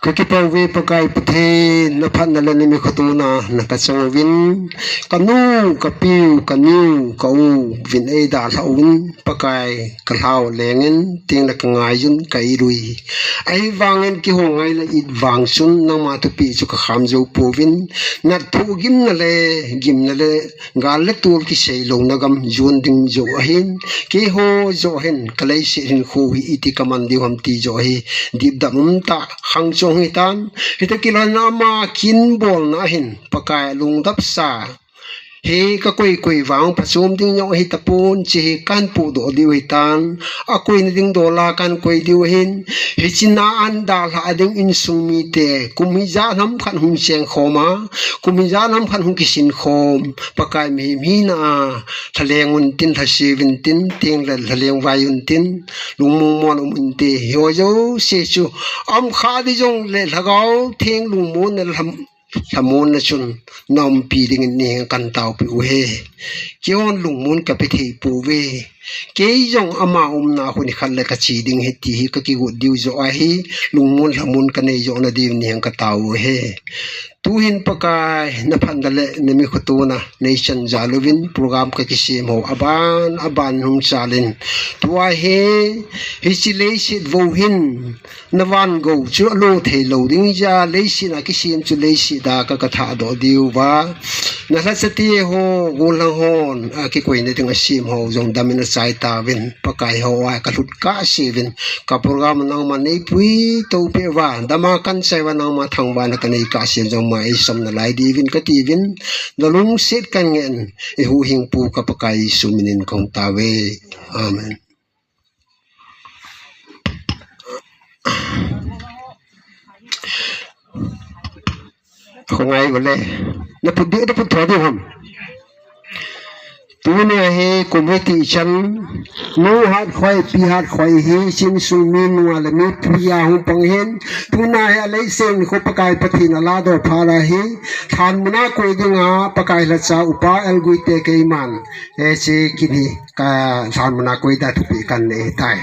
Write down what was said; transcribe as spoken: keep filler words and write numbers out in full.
Kakipah uve Pakai Pathen, naphatna le nami khotona na kachang uvin, kanu, kapiu, kaniu, ka-u, vin eidalhah uvin, Pakai kalhau lengin, tengle kangaiyun, kailui. Ahivangin kihou ngai le it vang chun, nangma thupeh chu kakham jou pouvin, natthu gimna le, gimna le, gal le tol kisei louna gam jon ding joh ahin, keiho joh hin, kaleiset hinkho hi iti kaman diu ham ti joh hi, dipdap umtah, khangchong hitan, hita kilhonna ama kin bolna ahin, Pakai lungdapsa, hi kakoi koi vang phachom ding jong hitapon, hiche hi kahin podoh diu hitan, akoina ding dola kahin koi diu ahin, hiche na ahin dalhah ding insung mite, kum hijat ham khat hung chengkhom a, kum hijat ham khat hung kisinkhom, Pakai mihem hina a, lhaleng untin, lhase uvin tin, tengle lhaleng vai untin, lungmong mon um untin, hiho jouse chu, um kha ding jongle lhagao theng lungmonna le lha, lhamonna chun, naumpi dingin nahenga kahin taopeh uve. Keihon lungmon kape thei pouve. Kei jong ama umna a khu nikhat le kache ding ahi ti hi kakigot diu joh ahi, lungmon lhamon kanei joh na diu nahenga katao uve. Tuhin Pakai, naphatna le nami khotona, neichan jal uvin program kakisem ho, aban, aban hung chalin. Tua hi, hiche leiset vo hin, navan gou chu alo thei lou ding jeh a, leiset a kisem chu leiset a ka, kathahdoh diu va. Nalhachate ho, gollhang hon, akikoina ding asem ho, jong damin achai tauvin, Pakai ho a kalhut kahse uvin, ka program nangman neipuitou peh uva, dama kahin chai uva nangma thangvahna kanei kahse uvin jong ma eisam nalai diuvin kati uvin, nalungset kahin ngen, eihuhhingpu ka Pakai Jesu minin kahung tao uve. Amen. Khongai gole. Naput di, naput tho di ham. Tuni hi kum hiti chan. Nu hat khoi, pi hat khoi hi, insung mi nu le mi pu a hung pang hin. Tuni hi aleiset khu Pakai Pathen in aladoh phat ahi. Lhan muna koi dinga, Pakai lhacha upa L. Guite keiman. Hiche kini. Ka lhan muna koi da thupeh kahin nei tai.